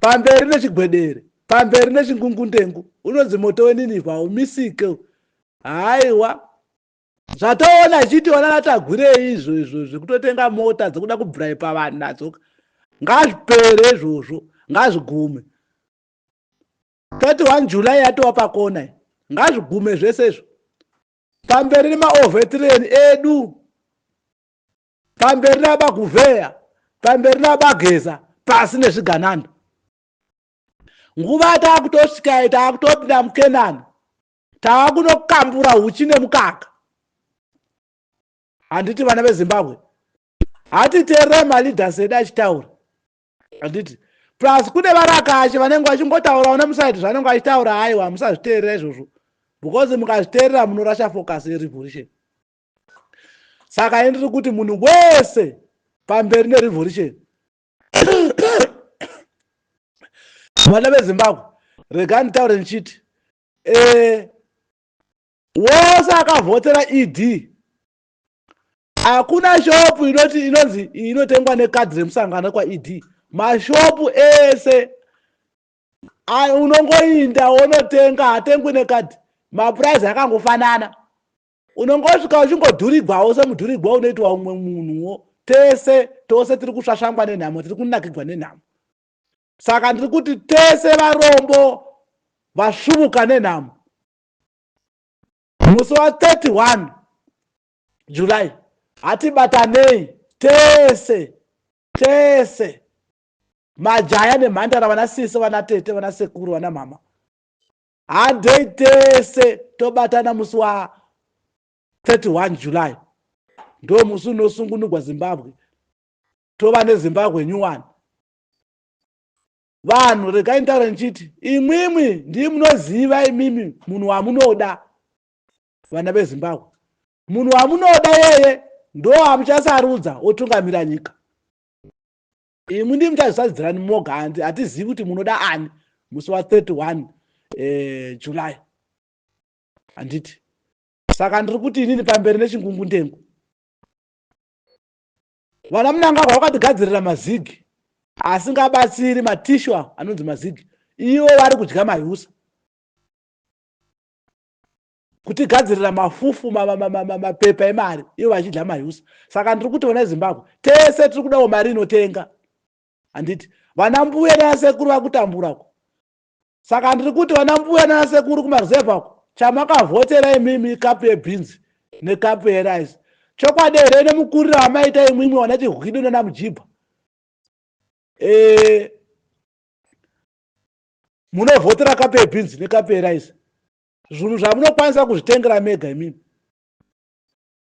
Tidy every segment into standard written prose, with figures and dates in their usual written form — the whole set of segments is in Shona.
Pamberi nechigwedere, pamberi nechingungundengu. Unonzi moto weNinivha haumisike. Haiwa, zvatoona ichiitiwa nana Tagwirei izvo izvo zvekutotenga mota dzekuda kubhuraipa vanhu nadzo, ngazvipere izvozvo, ngazvigume. 31 July yatova pakona, ngazvigume zvese izvo. Pamberi nemaovetireni edu, pamberi nabaguvheya, pamberi nabageza, pasi nezvigananda. Nguva taakutosvika, taakutopinda muKenani, taakunokambura huchi nemukaka. Handiti vana veZimbabwe, hatiteererai maleaders edu achitaura, handiti? Plus kune varakashi vanenge vachingotaurawo nemusaidi zvanenge vachitaura. Haiwa, musazviteerera izvozvo, because mukazviteerera munorasha focus yerevolution. Saka indiri kuti munhu wese, pamberi nerevolution. Vana veZimbabwe, rega nditaure ndichiti wose akavhotera ED, hakuna shopu inoti inonzi inotengwa nekadhi remusangano kwaED. Mashopu ese unongoinda wonotenga, hatengwi nekadhi. Mapuraizi akangofanana, unongosvika uchingodhurigwawo semudhurigwa unoitwa umwe munhuwo. Tese tose tiri kusvasvangwa nenhamo, tiri kunakigwa nenhamo. Saka ndiri kuti tese varombo vasvuvuka nenhamo, musi wa31 July hatibatanei tese tese, majaya nemhandara, vana sisi, vana tete, vana sekuru, vana mama, handei tese tobatana musi wa31 July. Ndo musi unosungunurwa Zimbabwe, tova neZimbabwe new one. Vanhu, regai nditaure ndichiti imwimwi ndii munoziva imimi munhu wamunoda. Vana veZimbabwe, munhu wamunoda yeye ndo amuchasarudza otungamira nyika. Imwi ndii muchazvisarudzirani moga. Handi hatizivi kuti munoda ani musi wa31 July, handiti? Saka ndiri kuti inini, pamberi nechingungundengu. Vana Munangagwa vakatigadzirira mazigi asingabatsiri, matishwa anonzi mazigi, ivo vari kudya mahusa, kutigadzirira mafufu mapepa emari, ivo vachidya mahusa. Saka ndiri kuti vana Zimbabwe tese tiri kudawo mari inotenga, handiti? Vana mbuya nanasekuru vakutamburako. Saka ndiri kuti vana mbuya nanasekuru kumaruzevhako, chamakavhotera imimi kapu yebhinzi nekapu yerice. Chokwadi here nemukuriro amaita imwimwi vana Chihwido nana Mujibha, munovhotera kapu yebhinzi nekapu yerice, zvinhu zvamunokwanisa kuzvitengera mega imimi?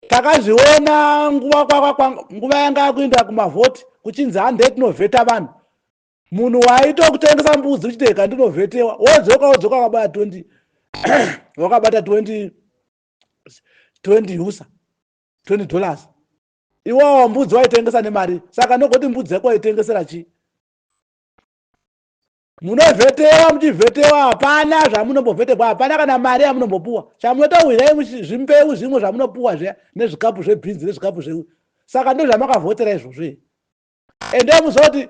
Takazviona nguva nguva yanga yakuenda kumavhoti, kuchinzi handei tinovheta vanhu. Munhu waita kutengesa mbudzi uchiti ndinovhetewa, wodzoka wodzoka wakabata 20, wakabata 20 20 USA, $20. Iwawa mbudzi waitengesa nemari, saka nogoti mbudzi yako waitengesera chii? Munovhetewa, muchivhetewa, hapana zvamunombovhetegwa, hapana kana mari yamunombopuwa. Chamunotowira zvimbeu zvimwe zvamunopuwa zviya nezvikapu zvebhinzi nezvikapu zve. Saka ndo zvamakavhotera izvozvo. Ende muzoti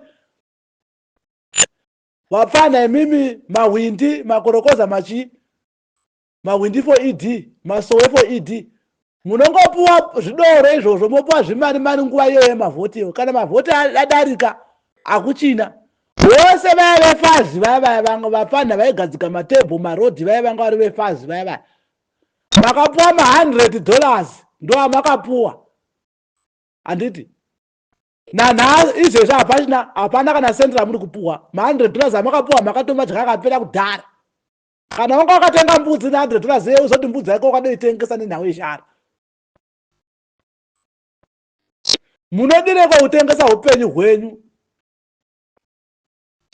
vapfana imimi, mahwindi, makorokoza, machi mahwindi for ED, masowe for ED, munongopuwa zvidoro izvozvo, mopuwa zvimari mari nguva iyoyo yemavhoti iyo. Kana mavhoti adarika, hakuchina. Vose vaya vefazi, vaya vaya vamwe vapfanha vaigadzika matebho marodhi, vaya vanga vari vefazi, vaya vaya makapuwa ma$100, ndo amakapuwa, handiti? Nanhasi izvezvi hapachina, hapana kana sendi ramuri kupuwa. Ma$100 amakapuwa makatomadya, akapera kudhara. Kana wanga wakatenga mbudzi na$100 iye, uzoti mbudzi yako wakadoitengesa nenhau yeshara. Munodireko kutengesa upenyu hwenyu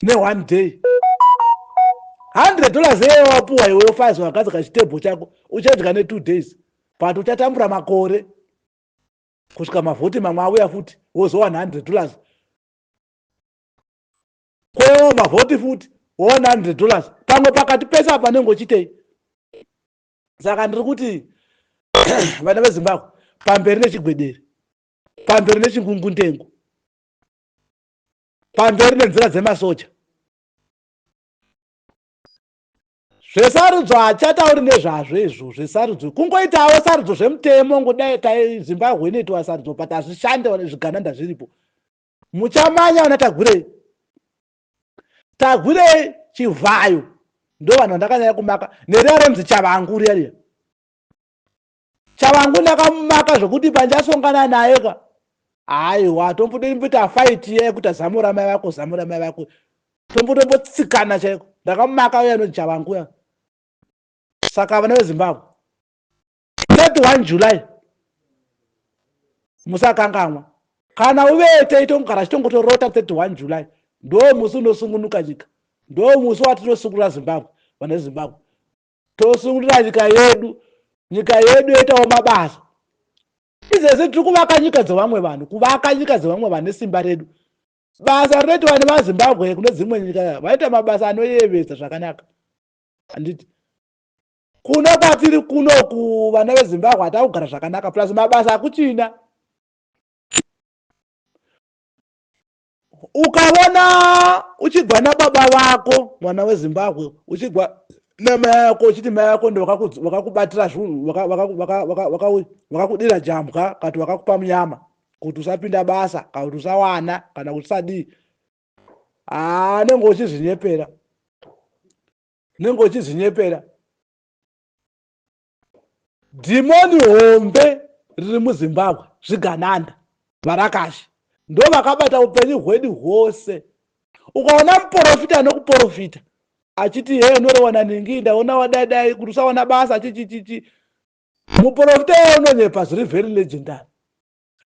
neone day? $100 iye wapuwa iwe ufazi wagadzika chitebho chako, uchadya ne2 days, but uchatambura makore kusvika mavhoti mamwe auya futi, wozowana $100. Kwewo mavhoti futi, wowana $100 pamwe. Pakati pese apa panenge uchitei? Saka ndiri kuti vana veZimbabwe, pamberi nechigwedere, pamberi nechingungundengu, pamberi nenzira dzemasoja. Zvesarudzo hachatauri nezvazvo izvo zvesarudzo, kungoitawo sarudzo zvemutemo ngodai tai Zimbabwe inoitwa sarudzo but hazvishande zvigananda zviripo. Muchamanya vana Tagwirei, Tagwirei Chivhayo ndo vanhu vandakanyanya kumaka neriya ronzi Chavangu riya riya Chavangu ndakamumaka zvekuti pandichasongana naye ka aiwa tombodimboita fight iya yekuti zamo ramai vako zamo ramai vako tombotombotsikana chaiko ndakamumaka uya anonzi Chavangu uya. Saka vana veZimbabwe 31 July musakanganwa kana uvete itongogara chitongotorota 31 July ndo musi unosungunuka nyika ndo musi watinosungunura Zimbabwe vana veZimbabwe tosungunura nyika yedu nyika yedu yoitawo mabasa izvezvi tiri kuvaka nyika dzevamwe vanhu kuvaka nyika dzevamwe vanhu nesimba redu basa rinoitwa nemazimbabwe kune dzimwe nyika vaita mabasa anoyevedza zvakanaka handiti kuno kwatiri kuno kuvana vezimbabwe hatakugara zvakanaka plus mabasa akuchina Ukaona uchigwa nababa vako mwana weZimbabwe uchigwa namai yako uchiti mai yako ndo vakakubatira zvinhu vakakudira jambwa kana kuti vakakupa munyama kuti usapinda basa kana kuti usawana kana kuti usadii haa nenge uchizvinyepera nenge uchizvinyepera Dhimoni hombe riri muZimbabwe zvigananda varakashi ndo vakabata upenyu hwedu hwose. Ukaona muporofita anokuporofita achiti he unorowana ningi ndaona wadai kuti usawana basa chichichichi muporofita iye unonyepa zviri very legendary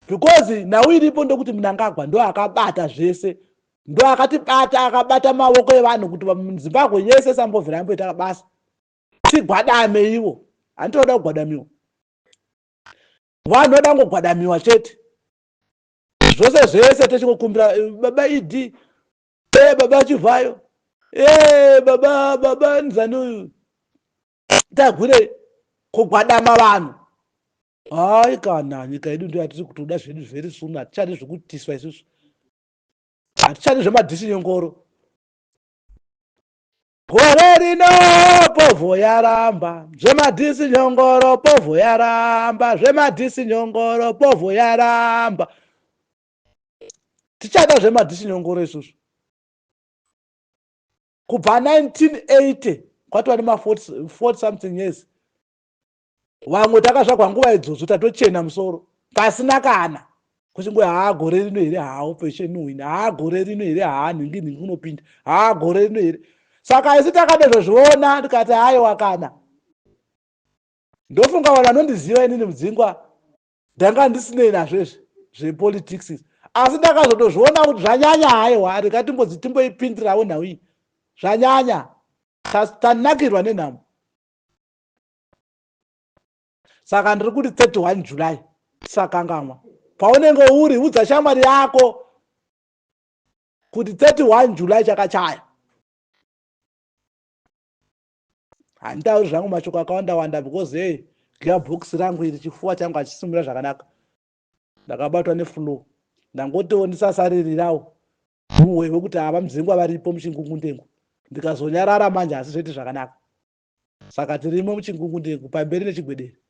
because nhau iripo ndokuti Mnangagwa ndo akabata zvese ndo akatibata akabata mavoko evanhu kuti Zimbabwe yese sambovhera yamboita basa tigwadame ivo handiti vada kugwadamiwa vanhu vada kungogwadamiwa chete zvose zvese techingokumbira eh, baba ed e eh, baba chivhayo e eh, baba baba nzani uyu tagwire kugwadama vanhu hayi kana nyika yedu ndo yatiri kutoda zvedu very soon hatichadi zvekutiswa isusu hatichadi zvemadhisi nyongoro Gore rino povho yaramba zvemadhisi nyongoro povho yaramba zvemadhisi nyongoro povho yaramba tichada zvemadhisi nyongoro isusu kubva 1980 kwatova nema 40 something years vamwe takazvagwa nguva idzodzo tatochena musoro pasina kana kuchingo haa gore rino here haa operation win haa gore rino here haa nhingi nhingi unopinda haa gore rino here saka isu takadozozviona tikati haiwa kana ndofunga vanhu vanondiziva inini mudzingwa ndanga ndisinei nazvo izvi zvepolitics izvi asi ndakazotozviona kuti zvanyanya haiwa rega timbodzi timboipindirawo nhau iyi zvanyanya tanakirwa nenhamo Saka ndiri kuti 31 July tisakangamwa. Paunenge uri udza shamwari yako kuti 31 July chakachaya. Handitauri zvangu mashoko akawanda wanda because hey, gearbox rangu iri chifuva changu hachisimira zvakanaka. Ndakabatwa neflu. Ndangotiwo ndisasaririrawo muhwe wekuti ava mudzingwa varipo muchingungundengu. Ndikazonyarara manje asi zvoite zvakanaka. Saka tirimo muchingungundengu pamberi nechigwedere.